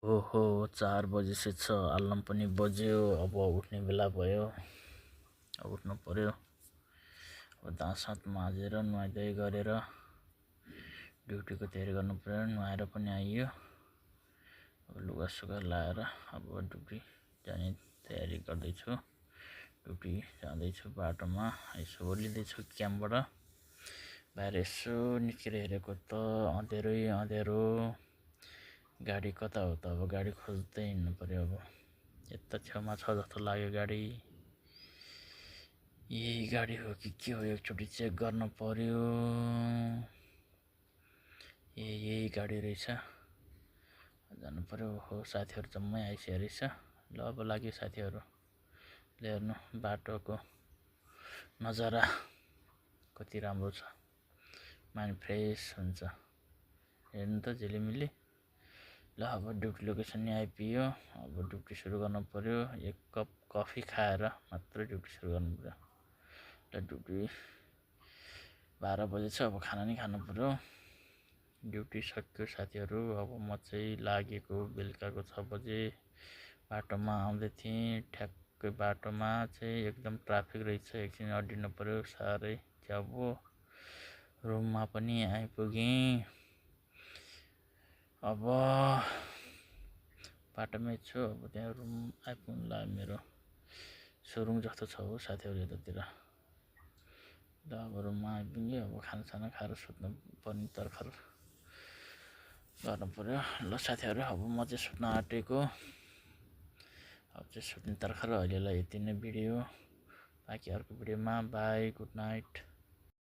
ओहो 4 बजिसकेको छ। अलार्म पनि बज्यो। अब उठ्ने बेला भयो। अब उठ्नु पर्यो। अब दाँत माझेर नुहाइधुवाइ गरेर ड्युटीको तयारी गर्नु पर्यो। नुहाएर पनि आइयो। अब लुगासुगा लाएर अब ड्युटी जाने तयारी गर्दैछु। ड्युटी जाँदैछु। बाटोमा यसो ओर्लिँदैछु क्याम्पबाट। बाहिर यसो निस्केर हेरेको त अँध्यारो गाडी कता हो त। अब गाडी खोज्दै हिँड्नु पर्यो। अब यता छेउमा छ जस्तो लाग्यो गाडी। यही गाडी हो कि के हो एकचोटि चेक गर्न पर्यो। यही गाडी रहेछ। जानु पर्यो। हो साथीहरू जम्मै आइसकेको रहेछ। ल अब लाग्यो साथीहरू। हेर्नु बाटोको नजारा कति राम्रो छ। माइन्ड फ्रेस हुन्छ। हेर्नु त झिलिमिली। ल अब ड्युटी लोकेसन नि आइपुग्यो। अब ड्युटी सुरु गर्नु पर्यो। एक कप कफी खाएर मात्र ड्युटी सुरु गर्नु पर्यो। ल ड्युटी 12 बजे छ। अब खाना नि खानु पर्यो। ड्युटी सक्यो साथीहरू। अब म चाहिँ लागेको बेलुकाको 6 बजे बाटोमा आउँदै थिएँ। ठ्याक्कै बाटोमा चाहिँ एकदम ट्राफिक रहेछ। एकछिन अड्डिनु पर्यो साह्रै। अब रुममा पनि आइपुगेँ। अब बाटोमै छु। अब त्यहाँ रुम आइपुग्नुला मेरो सोरुङ जस्तो छ हो साथीहरू यतातिर। ल अब रुममा आइपुग्यो। अब खानासाना खाएर सुत्नु पर्ने तर्खर गर्नु पर्यो। ल साथीहरू अब म चाहिँ सुत्न आँटेको। अब चाहिँ सुत्ने तर्खर। अहिलेलाई यति नै भिडियो। बाँकी अर्को भिडियोमा बाई, गुड नाइट।